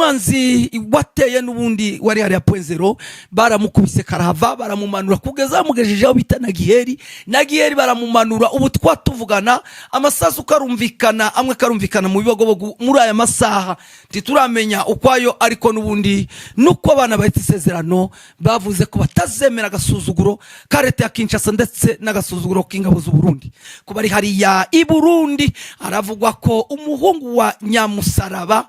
Umwanzi wateye n'ubundi wari hariya Point Zéro, baramukubise karahava, baramumanura kugeza bamugejeje aho bita na Giheri. Na Giheri baramumanura. Ubu twatuvugana amasasu karumvikana, amwe karumvikana mu Bibogobogo. Muri aya masaha ntituramenya ukwayo, ariko n'ubundi nuko abana bahita isezerano bavuze ko batazemera agasuzuguro ka leta ya Kinshasa ndetse n'agasuzuguro k'ingabo z'u Burundi. Kuba ari hariya i Burundi, haravugwa ko umuhungu wa Nyamusaraba,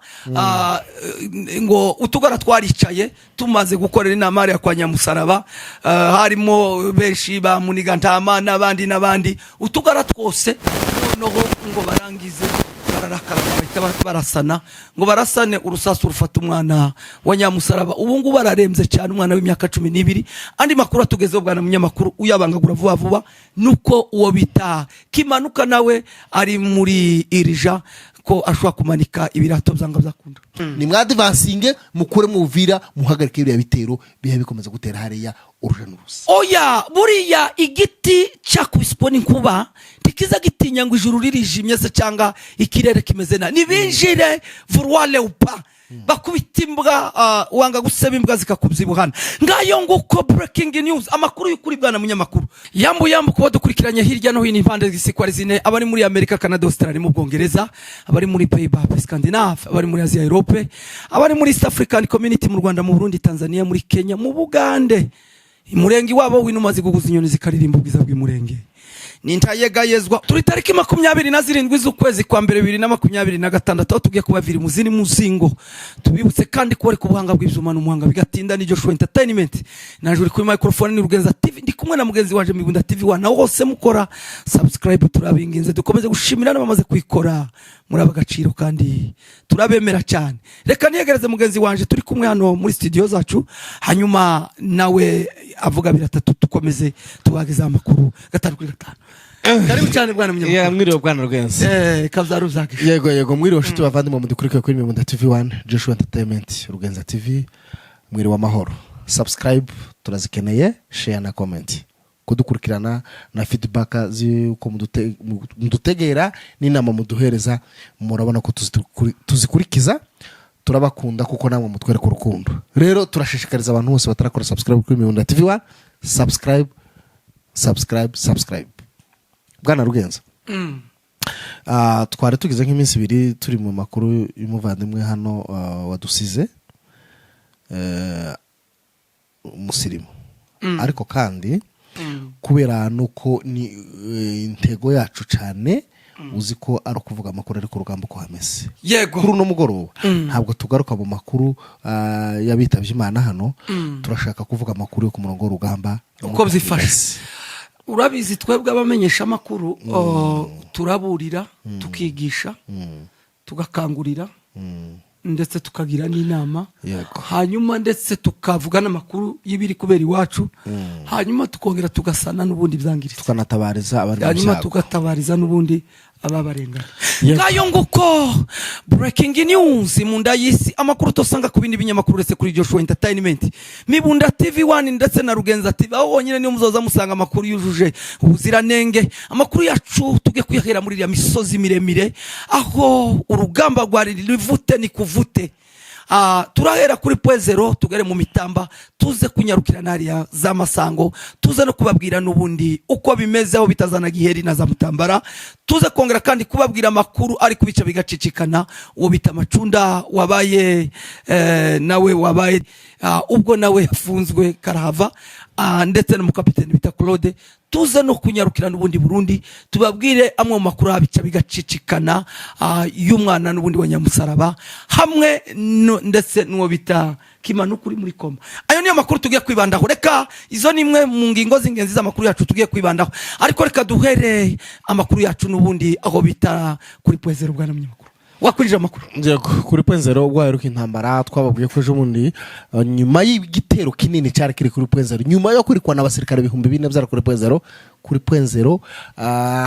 ngo utugara twaricaye, tumaze gukorera inama hariya kwa Nyamusaraba, harimo benshi ba Muniga-Ntama n'abandi n'abandi, utugara twose. Noneho ngo barangize bararakara, bahita barasana, ngo barasane, urusasu rufata umwana wa Nyamusaraba. Ubu ngubu ararembye cyane, umwana w'imyaka 12. Andi makuru atugezeho, bwana munyamakuru, uyabangagura vuba vuba, nuko uwo bita Kimanuka nawe ari muri irija, ko ashobora kumanika ibirato byanga byakunda. Ni mwadvancinge, mukure mu Uvira, muhagarike biriya bitero biha bikomeza gutera hariya uruja n'uruza. Oya, buriya igiti cyakubiswe n'inkuba ntikiza gitinya ngo ijuru ririjimye se cyangwa ikirere kimeze nabi. Nibinjire, vouloir ou pas, bakubita imbwa, wanga guseba imbwa zikakubyibuhana. Ngayo nguko, breaking news, amakuru y'ukuri. Bwana munyamakuru, yambu yambu kuba dukurikiranye hirya no hino impande z'isi ko ari zine: abari muri Amerika, Canada, Australia, mu Bwongereza, abari muri Pays-Bas, Scandinave, abari muri Asia, Europe, abari muri East African Community, mu Rwanda, mu Burundi, Tanzania, muri Kenya, mu Bugande, Umurenge iwabo w'inuma ziguguza inyoni zikaririmba ubwiza bw'Imurenge nintayegayezwa. Turi tariki 27 z'ukwezi kwa mbere 2026, aho tugiye kubavira mu zindi muzingo. Tubibutse kandi ko bari ku buhanga bw'ibyuma n'umuhanga bigatinda ni Joshua Entertainment. Naje uri kuri microphone ni Rugenza TV, ndi kumwe na mugenzi wanje Mibunda TV wa naho hose. Mukora subscribe, turabinginze. Dukomeze gushimira n'abamaze kuyikora, muri agaciro kandi turabemera cyane. Reka niyegereze mugenzi wanje turi kumwe hano muri studio zacu, hanyuma nawe avuga biratatu, tukomeze tubagezeho amakuru gatanu kuri gatanu. Karibu cyane, bwana munyamakuru. Mwiriwe, bwana Rugenzi. Kabyaro uzage. Yego, mwiriwe nshuti bavandimwe mudukurikiye kuri Mibunda TV 1, Joshua Entertainment, Rugenza TV. Mwiriwe amahoro. Subscribe turazikeneye, share na comment, kudukurikirana na feedback z'uko mudutegera n'inama muduhereza, murabona ko tuzikurikiza. Turabakunda kuko namwe mutwereka urukundo. Rero turashishikariza abantu bose batarakora subscribe kuri Mibunda TV 1, subscribe, subscribe, subscribe. Bwana Rugenza, twari tugize nk'iminsi 2 turi mu makuru y'umuvandimwe hano wadusize, umusirimu. Ariko kandi kubera nuko ni intego yacu cyane, uzi ko ari ukuvuga amakuru ari ku rugamba uko hameze. Kuri uno mugoroba ntabwo tugaruka mu makuru y'abitabye Imana hano. Turashaka kuvuga amakuru yo ku murongo w'urugamba. Uko byifashe. Urabizi, twebwe abamenyesha amakuru, turaburira, tukigisha, tugakangurira, ndetse tukagira n'inama. Hanyuma ndetse tukavuga n'amakuru y'ibiri kubera iwacu, hanyuma tukongera tugasana n'ubundi byangiritse. Tukanatabariza abari mu Hanyuma byago. tugatabariza n'ubundi ababarengana. Ngayo nguko, breaking news mu nda y'isi, amakuru tosanga ku bindi binyamakuru uretse kuri Joshua Entertainment, Mibunda TV 1 ndetse na Rugenza TV. Aho honyine niyo muzoza musanga amakuru yujuje ubuziranenge. Amakuru yacu tujye kuyahera muri iriya misozi miremire, aho urugamba rwari rivute ni kuvute. Turahera kuri Point Zéro, tugere mu Mitamba, tuze kunyarukira hariya za Masango, tuze no kubabwira n'ubundi uko bimeze aho bitazana Giheri na za Mutambara. Tuze kongera kandi kubabwira amakuru ari kubica bigacicikana, uwo bita Macunda wabaye nawe wabaye ubwo nawe yafunzwe karahava, ndetse na mukapiteni bita Claude. Tuze no kunyarukira n'ubundi Burundi, tubabwire amwe mu makuru abica bigacicikana y'umwana n'ubundi wa Nyamusaraba hamwe ndetse n'uwo bita Kimanuka uri muri koma. Ayo niyo makuru tugiye kwibandaho. Reka izo ni imwe mu ngingo z'ingenzi z'amakuru yacu tugiye kwibandaho, ariko reka duhere amakuru yacu n'ubundi aho bita kuri Point Zéro. Bwana munyamakuru, wakurije amakuru. Yego, kuri Point Zéro ubwo haheruka intambara, twababwiye ko ejo bundi nyuma y'igitero kinini cyari kiri kuri Point Zéro, nyuma yo kwirukana abasirikare 4000 byari kuri Point Zéro, kuri Point Zéro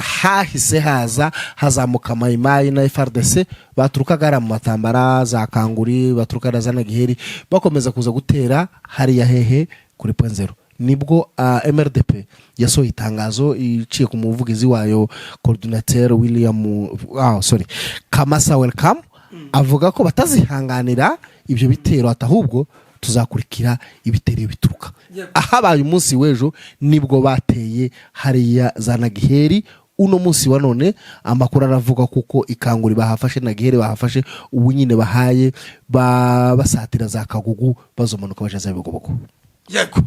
hahise haza hazamuka Mayimayi na FARDC baturukaga hariya mu Matambara, za Kanguri, baturuka hariya za Nagiheri, bakomeza kuza gutera hariya hehe kuri Point Zéro. Nibwo MRDP yasohoye itangazo iciye ku muvugizi wayo, coordinateur William, sorry, Kamasa Welcome, avuga ko batazihanganira. Ibyo bitero, ati ahubwo tuzakurikira ibitero iyo bituruka. Ahabaye umunsi w'ejo nibwo bateye hariya za Nagiheri. Uno munsi wa none amakuru aravuga kuko ikanguri bahafashe, Nagiheri bahafashe, ubu nyine bahaye basatira za Kagugu, bazomanuka baja za Bigobogo. Yego,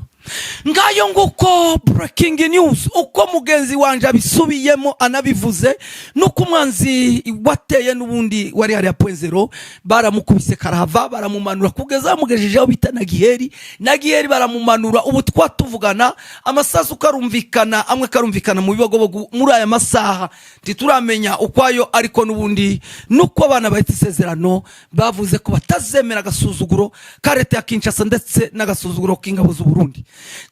ngayo nguko breaking news. Uko mugenzi wanje abisubiyemo anabivuze, nuko umwanzi wateye n'ubundi wari hariya Point Zéro, baramukubise karahava, baramumanura kugeza bamugejeje aho bita Nagiheri. Nagiheri baramumanura. Ubu twatuvugana amasasu karumvikana, amwe karumvikana mu Bibogobogo muri aya masaha, ntituramenya ukwayo, ariko n'ubundi nuko abana bahita isezerano bavuze ko batazemera agasuzuguro ka leta ya Kinshasa ndetse n'agasuzuguro k'ingabo z'u Burundi.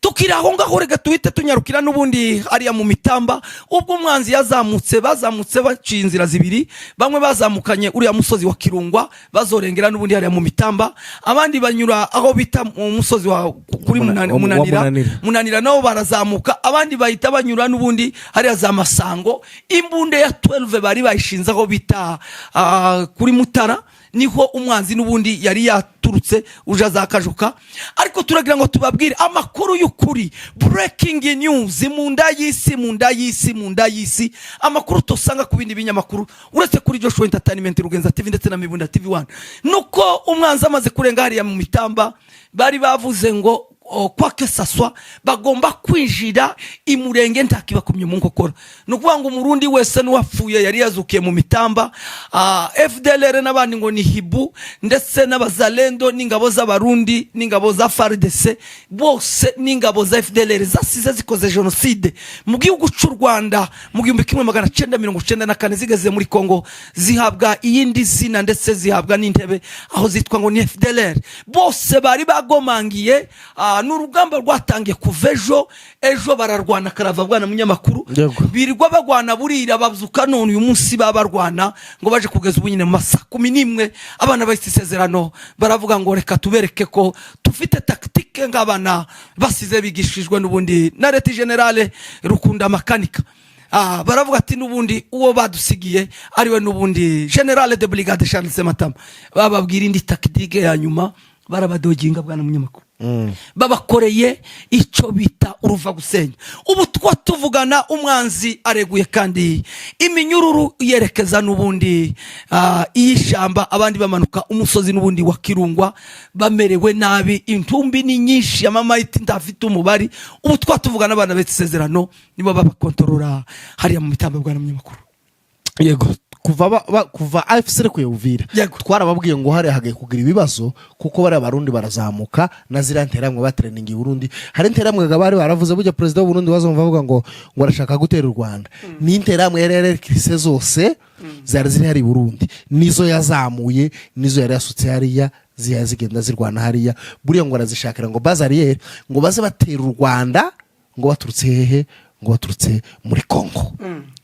Tukiri aho ngaho, reka tuhite tunyarukira n'ubundi hariya mu mitamba. Ubwo umwanzi yazamutse, bazamutse baciye inzira zibiri. Bamwe bazamukanye uriya musozi wa Kirungwa, bazorengera n'ubundi hariya mu mitamba, abandi banyura aho bita mu musozi wa kuri Wa Munanira. Munanira. Munanira nabo barazamuka, abandi bahita banyura n'ubundi hariya za Masango. Imbunde ya 12 bari bayishinze aho bita kuri Mutara, niho umwanzi n'ubundi yari yaturutse uja za Kajuka. Ariko turagira ngo tubabwire amakuru y'ukuri, breaking news mu nda y'isi, mu nda y'isi, mu nda y'isi, amakuru tusanga ku bindi binyamakuru uretse kuri Joshua Entertainment, Rugenza TV ndetse na Mibunda TV 1, nuko umwanzi amaze kurenga hariya mu mitamba, bari bavuze ngo kwake saswa bagomba kwinjira imurenge ntakibakomye mu nkokora. Ni ukuvuga ngo Umurundi wese n'uwapfuye yari yazukiye mu mitamba, FDLR n'abandi ngo ni hibu, ndetse n'abazalendo n'ingabo z'Abarundi n'ingabo za FARDC bose n'ingabo za FDLR zasize zikoze jenoside mu gihugu cy'u Rwanda mu 1994, zigeze muri Congo zihabwa iyindi zina, ndetse zihabwa n'intebe aho zitwa ngo ni FDLR. Bose bari bagomangiye. Ni urugamba rwatangiye kuva ejo. Ejo bararwana karava, bwana munyamakuru. Birirwa bagwana, burira, babyuka none uyu munsi baba barwana ngo baje kugeza ubu nyine mu masaa 11. Abana bahise isezerano baravuga ngo reka tubereke ko tufite tactique nk'abana basize bigishijwe n'ubundi na leta général Rukunda Makanika. Baravuga ati n'ubundi uwo badusigiye ariwe n'ubundi général de brigade Charles Sematama. Bababwira indi tactique ya nyuma, barabadoginga, bwana munyamakuru. Babakoreye icyo bita uruva gusenya. Ubu two tuvugana umwanzi areguye kandi iminyururu yerekeza n'ubundi iy'ishyamba, abandi bamanuka umusozi n'ubundi wa Kirungwa bamerewe nabi, intumbi ni nyinshi, amamayiti ntafite umubare. Ubu twa tuvugana abana betse isezerano nibo babakontorora hariya mu mitamba, bwana munyamakuru. Yego, kuva kuva AFC irekuye Uvira, twarababwiye ngo hariya hagiye kugira ibibazo, kuko bariya Barundi barazamuka na ziriya nteramwe batereninga i Burundi. Hari interamwe bari baravuze, burya perezida w'u Burundi bazumva avuga ngo arashaka gutera u Rwanda, ni interamwe yari yarekirise zose zari ziri hari i Burundi, nizo yazamuye, nizo yari yasutse hariya, ziya zigenda zirwana hariya. Buriya ngo arazishakira ngo base arrière, ngo baze batera u Rwanda ngo baturutse hehe? Ngo baturutse muri Congo.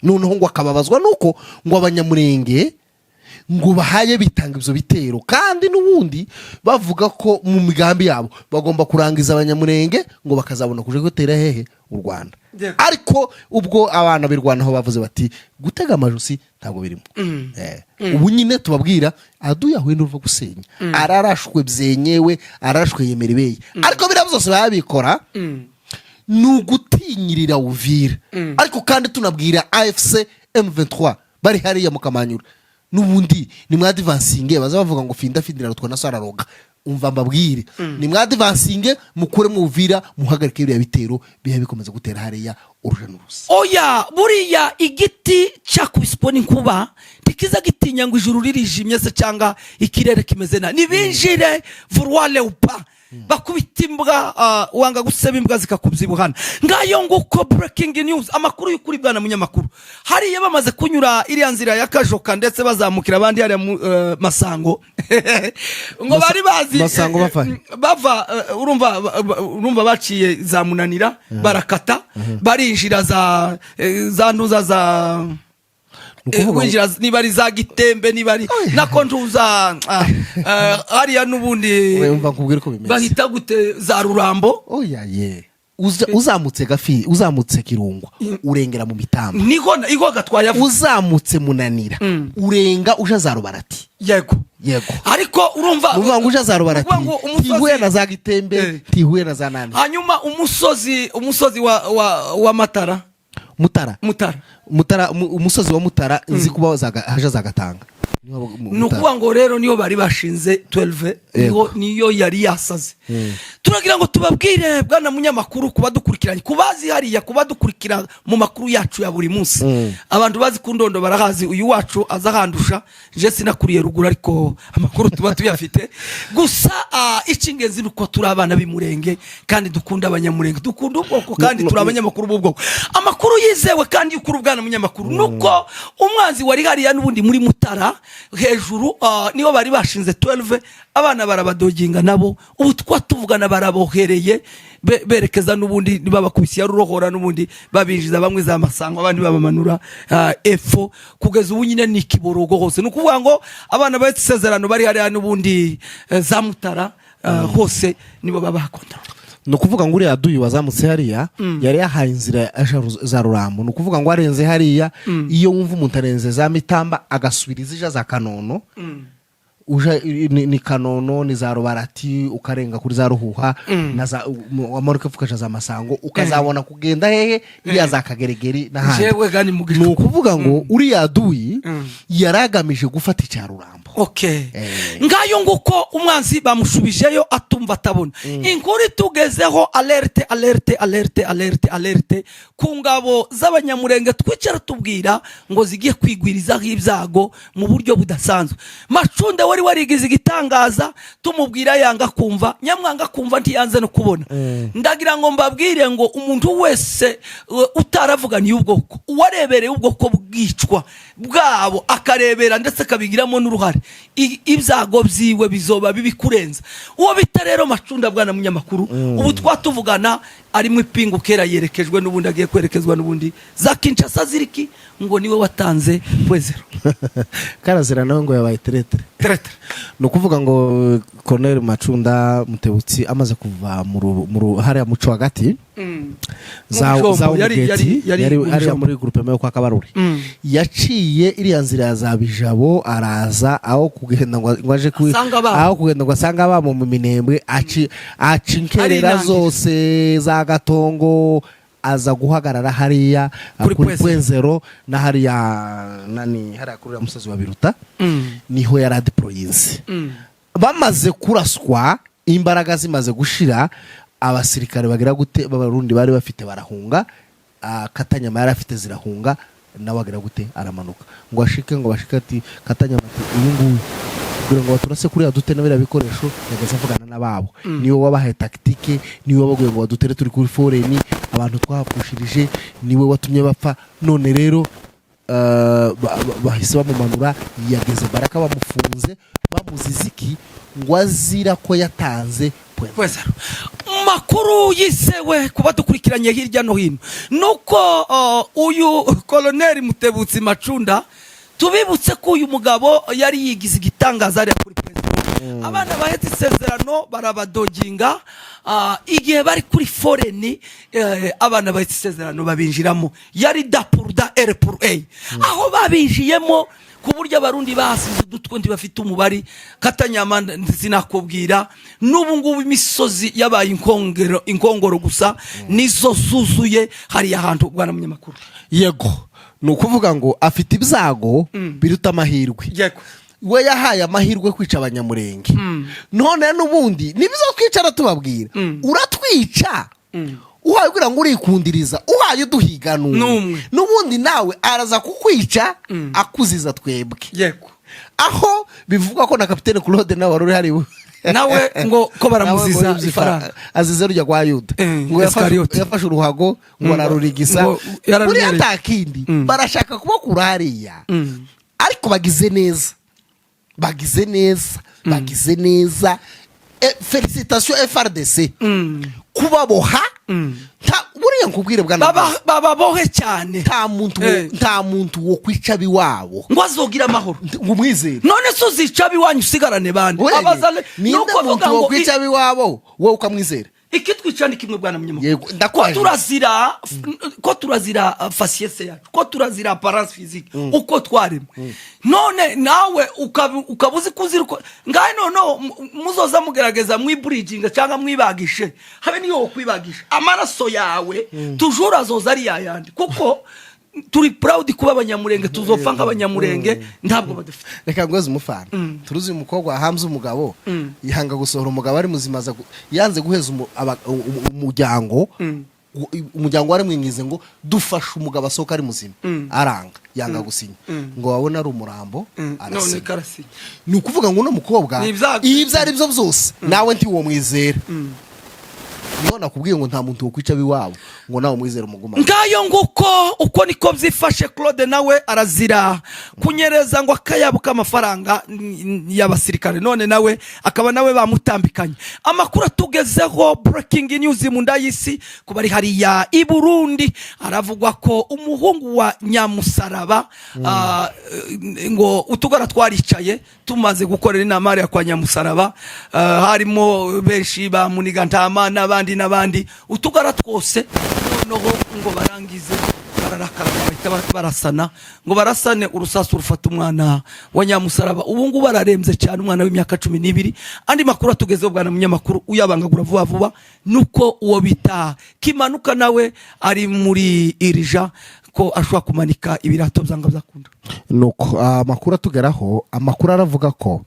Noneho ngo akababazwa nuko ngo Abanyamurenge ngo bahaye bitanga ibyo bitero, kandi n'ubundi bavuga ko mu migambi yabo bagomba kurangiza Abanyamurenge, ngo bakazabona kuja gutera hehe? U Rwanda. Ariko ubwo abana birwanaho bavuze bati gutega amajosi ntabwo birimo. Ubu nyine tubabwira aduye ahuye n'uruva gusenya, ararashwe byenyewe, ararashwe yemera ibeye. Ariko biriya byose babikora ni ugutinyirira Uvira. Ariko kandi tunabwira AFC M23 bari hariya mu Kamanyura, n'ubundi ni mwadivansinge. Baza bavuga ngo finda findira rutwa na sararoga. Umva mbabwire, ni mwadivansinge, mukuremo Uvira, muhagarike biriya bitero biha bikomeza gutera hariya uruja n'uruza. Oya, buriya igiti cyakubiswe n'inkuba ntikiza gitinya ngo ijuru ririjimye se cyangwa ikirere kimeze nabi. Nibinjire vouloir ou pas, bakubita imbwa, wanga guseba imbwa zikakubyibuhana. Ngayo nguko breaking news, amakuru y'ukuri, bwana munyamakuru. Hariya bamaze kunyura iriya nzira ya Kajoka, ndetse bazamukira abandi hariya mu Masango, ngo bari bazi Masango bava he? Bava urumva urumva baciye za Munanira, barakata barinjira za ntuza za Ni ukuvuga ngo- winjira niba ari za Gitembe, niba ari nako ntuza hariya n'ubundi. Wumva nkubwire uko bimeze. Bahita gute? Za Rurambo. Oya ye, uzamutse Gafi, uzamutse Kirungwa, urengera mu mitamba. Niho iho gatwaye avuze. Uzamutse Munanira, urenga uja za Rubarati. Yego. Yego. Ariko urumva, Ni ukuvuga ngo uje za Rubarati, Ukuvuga ngo umusozi- ntihuye na za Gitembe, ntihuye na za nani. Hanyuma umusozi wa Matara. Mutara. Mutara. Mutara, umusozi wa Mutara nzi kuba haje za Gatanga. Niho Ni Mutara. ukuvuga ngo rero niyo bari bashinze 12, niho niyo yari yasaze. Turagira ngo tubabwire, bwana munyamakuru, kuba dukurikiranye, kubazi hariya, kuba dukurikira mu makuru yacu ya buri munsi. Abantu bazi ku Ndondo barahazi. Uyu wacu aza ahandusha, je sinakuriye ruguru, ariko amakuru tuba tuyafite. Gusa icy'ingenzi ni uko turi abana b'Imurenge kandi dukunda Abanyamurenge, dukunda ubwoko, kandi turi abanyamakuru b'ubwoko. Amakuru yizewe kandi y'ukuri, bwana munyamakuru, nuko umwanzi wari hariya n'ubundi muri Mutara hejuru, niho bari bashinze 12, abana barabadoginga nabo. Ubu twa tuvugana barabohereye, berekeza n'ubundi babakubise ya rurohora, n'ubundi babinjiza bamwe za Masango, abandi babamanura epfo. Kugeza ubu nyine ni ikiborogo hose. Ni ukuvuga ngo abana bahetse isezerano bari hariya n'ubundi za Mutara hose nibo babakontorora. Ni ukuvuga ngo uriya duyu wazamutse hariya yari yahaye inzira aja za Rurambo. Ni ukuvuga ngo arenze hariya, iyo wumva umuntu arenze za Mitamba agasubira ija za Kanono, uja ni Kanono, ni za Rubarati, ukarenga kuri za Ruhuha na za wamanuka ukaja za Masango, ukazabona kugenda hehe, iriya za Kageregeri n'ahandi. Jewe gani mu Ni gicuku. ukuvuga ngo uriya duyi yari agamije gufata icya Rurambo. Okay. Ngayo nguko, umwanzi bamushubijeyo atumva atabona. Inkuru itugezeho, alerte, alerte, alerte, alerte, alerte ku ngabo z'Abanyamurenge twicara tubwira ngo zigiye kwigwirizaho ibyago mu buryo budasanzwe. Macunde wari warigize igitangaza, tumubwira yanga kumva, nyamwanga kumva ntiyanze no kubona. Ndagira ngo mbabwire ngo umuntu wese utaravuganiye ubwoko, uwarebereye ubwoko bwicwa bwabo, akarebera ndetse akabigiramo n'uruhare, ibyago byiwe bizoba bibi kurenza uwo bita rero Macunda. Bwana munyamakuru, ubu twatuvugana arimo ipingu kera, yerekejwe n'ubundi, agiye kwerekezwa n'ubundi za Kinshasa ziriki, ngo niwe watanze Point Zéro. Karazira nawe ngo yabaye traître. Traître. Ni ukuvuga ngo Colonel Macunda Mutebutsi amaze kuva hariya muco hagati za Mu za Bijombo, Umugeti, yari yari mu hariya Bijombo. muri groupement yo kwa Kabaruri, yaciye iriya nzira ya za Bijabo, araza aho kugenda ngo aje Asanga ababo. aho kugenda ngo asange ababo mu Minembwe, aca inkerera Arinangira. zose za Gatongo, aza guhagarara hariya Kuri kuri Point Point Zéro na hariya nani, hariya kuri uriya musozi wa Biruta, niho yari adeployinze. Bamaze kuraswa, imbaraga zimaze gushira, abasirikare bagira gute b'Abarundi bari bafite barahunga. Katanyama yari afite zirahunga, nawe agira gute, aramanuka ngo ashike, ngo bashike ati Katanyama ati uyu nguyu kugira ngo baturase kuriya dute na biriya bikoresho. Yageze avugana n'ababo, niwe wabahaye tactique, niwe wababwiye ngo badutere turi kuri foreni, abantu twahapfushirije niwe watumye bapfa. None rero bahise bamumanura, yageze Baraka bamufunze, bamuziza iki? Ngo azira ko yatanze Point. Point Zéro. Makuru yizewe kuba dukurikiranye hirya no hino nuko uyu Koloneli Mutebutsi Macunda, tubibutse ko uyu mugabo yari yigize igitangaza hariya kuri perezida, abana bahetse isezerano barabadoginga igihe bari kuri foreni, abana bahetse isezerano babinjiramo, yari da pour da R pour A, aho babinjiyemo ku buryo Abarundi bahasize udutwe, ntibafite umubare. Katanyama sinakubwira, n'ubu ngubu imisozi yabaye inkongero, inkongoro gusa nizo zuzuye hariya hantu, bwana munyamakuru. Yego, ni ukuvuga ngo afite ibyago biruta amahirwe. We yahaye amahirwe kwica Abanyamurenge, none n'ubundi nibyo twicara tubabwira: uratwica uhaye ugira ngo urikundiriza, uhaye uduhiga n'umwe. N'umwe. N'ubundi nawe araza kukwica akuziza twebwe. Aho bivugwa ko na Kapitene Claude nawe wari uri hariya, Nawe ngo ko baramuziza Nawe ngo yibye ifaranga. Azize rujya kwa Yuda. Ngo Iskariyoti. yafashe uruhago ngo ararurigisa. Ngo yararunyereye. Buriya nta kindi, barashaka kubakura hariya. Ariko bagize neza, bagize neza, bagize neza. Félicitations FARDC kubaboha. Buriya nkubwire, bwana, Bababohe cyane. nta muntu nta muntu wo kwica abiwabo ngo azogira amahoro, ngo umwizere. None se uzica abiwanyu usigarane bande? Oya, Abazale ninde nuko muntu avuga wo ngo kwica abiwabo wowe ukamwizera? Ikitwica ni kimwe, bwana munyamakuru. Yego, Ko ndakwaje. turazira, ko turazira faciès yacu, ko turazira apparence physique, uko twaremwe. None nawe ukaba uzi ko uzira uko ngahe. Noneho muzoza mugerageza mwiburiginga cyangwa mwibagishe, habe niyo wokwibagisha, amaraso yawe tujura azoza ari yayandi, kuko turi proud kuba Abanyamurenge, tuzopfa nk'Abanyamurenge, ntabwo badufite. Reka ngoze umufana. Turuzi uyu mukobwa wahanze umugabo, yanga gusohora umugabo ari muzima, aza yanze guheza umuryango. Umuryango waramwingize ngo dufashe umugabo asohoka ari muzima, aranga, yanga gusinya, ngo wabone ari umurambo. None Arasinya. Karasinya. Ni ukuvuga ngo uno mukobwa, Ni ibyago. ibyo ari byo byose, nawe ntiwomwizera. Niho nakubwiye ngo nta muntu wokwica ab'iwabo ngo nawe umwizere umugumane. Ngayo nguko uko niko byifashe. Claude nawe arazira kunyereza ngo akayabo k'amafaranga y'abasirikare, none nawe akaba nawe bamutambikanye. Amakuru atugezeho, breaking news mu nda y'isi, kuba ari hariya i Burundi, aravugwa ko umuhungu wa Nyamusaraba, ngo utugara twaricaye, tumaze gukorera inama hariya kwa Nyamusaraba, harimo benshi ba Muniga-Ntama n'abandi n'abandi, utugara twose. Noneho ngo barangize bararakara, bahita barasana, ngo barasane, urusasu rufata umwana wa Nyamusaraba. Ubu ngubu ararembye cyane, umwana w'imyaka 12. Andi makuru atugezeho, bwana munyamakuru, uyabangagura vuba vuba, nuko uwo bita Kimanuka nawe ari muri irija, ko ashobora kumanika ibirato byanga byakunda. Nuko amakuru atugeraho, amakuru aravuga ko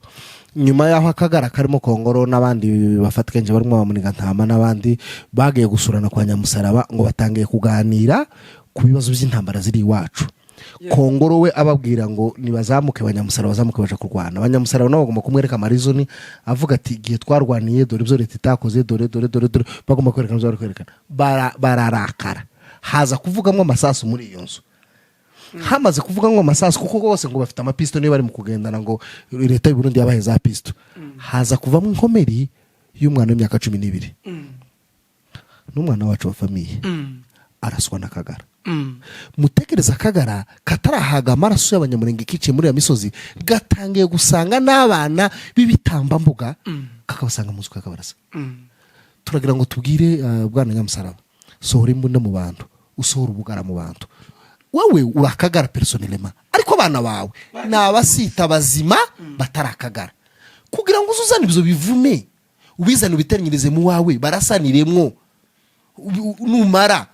nyuma y'aho akagara karimo Kongoro n'abandi bafatikanyije barimo Bamuniga-Ntama n'abandi bagiye gusurana kwa Nyamusaraba, ngo batangiye kuganira ku bibazo by'intambara ziri iwacu. Kongoro we ababwira ngo nibazamuke, Abanyamusaraba bazamuke baje kurwana. Abanyamusaraba nabo bagomba kumwereka amarizoni, avuga ati igihe twarwaniye, dore ibyo leta itakoze, dore dore dore dore. Bagomba kwerekana ibyo bari kwerekana. Bararakara, haza kuvugamo amasasu muri iyo nzu. Hamaze kuvugamo amasasu, kuko bose ngo bafite amapisito niyo bari mu kugendana, ngo leta y'u Burundi yabahe za pisito, haza kuvamo inkomeri y'umwana w'imyaka 12, n'umwana wacu wa famille, araswa n'akagara. Mutekereza akagara katarahaga amaraso y'Abanyamurenge kiciye muri iyo misozi, gatangiye gusanga n'abana b'ibitambambuga, kakabasanga mu nzu, kakabarasa. Turagira ngo tubwire bwana Nyamusaraba, sohora imbunda mu bantu, usohora ubugara mu bantu. Wowe urakagara personnellement, ariko abana bawe ni abasita bazima batarakagara, kugira ngo uze uzane ibyo bivume, ubizane ubiteranyirize mu wawe, barasaniremwo. Numara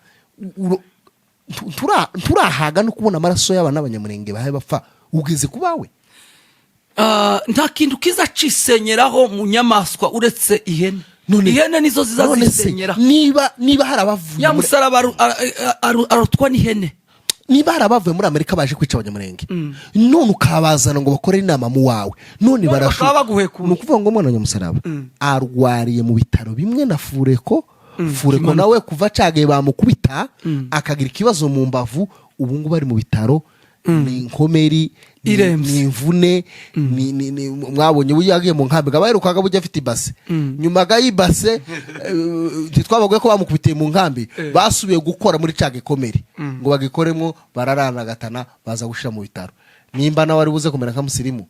nturahaga no kubona amaraso y'abana b'Abanyamurenge bahaye bapfa, ugeze ku bawe. Nta kintu kiza cisenyeraho mu nyamaswa uretse ihene. Ihene nizo ziza None se, zisenyera. niba hari abavuye muri Nyamusaraba arutwa n'ihene. Niba hari abavuye muri Amerika baje kwica Abanyamurenge, none ukabazana ngo bakore inama mu wawe, none None barashu bakaba baguhekuye. Ni ukuvuga ngo umwana wa Nyamusaraba arwariye mu bitaro bimwe na Fureko. Fureko Kimanuka. nawe kuva acagaye bamukubita akagira ikibazo mu mbavu, ubu ngubu ari mu bitaro, ni inkomeri, Irembye. ni imvune, mwabonye uburyo yagiye mu nkambi, ngo abaherukaga burya afite ibase, nyuma y'ibase ntitwabaguye ko bamukubitiye mu nkambi, basubiye gukora muri ca gikomere ngo bagikoremo, bararanagatana, baza gushira mu bitaro. Nimba nawe ari buze kumera nka Musirimu,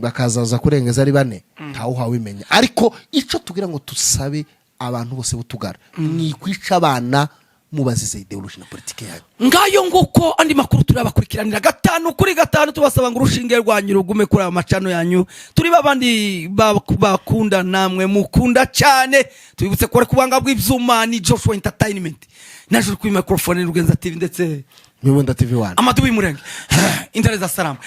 bakazaza kurengeza ari bane, ntawe uhawimenya. Ariko ico tugira ngo tusabe abantu bose butugara, mwikwica abana mubazize idéologie na politike yanyu. Ngayo nguko. Andi makuru turabakurikiranira gatanu kuri gatanu. Tubasaba ngo urushinge rwanyu rugume kuri aya macano yanyu. Turi babandi bakunda namwe mukunda cyane. Tubibutse ko ku buhanga bw'ibyuma ni Joshua Entertainment, naje kuri microphone ni Rugenza TV ndetse Mibunda TV 1. Amadubu y'Umurenge, intare za Salamu.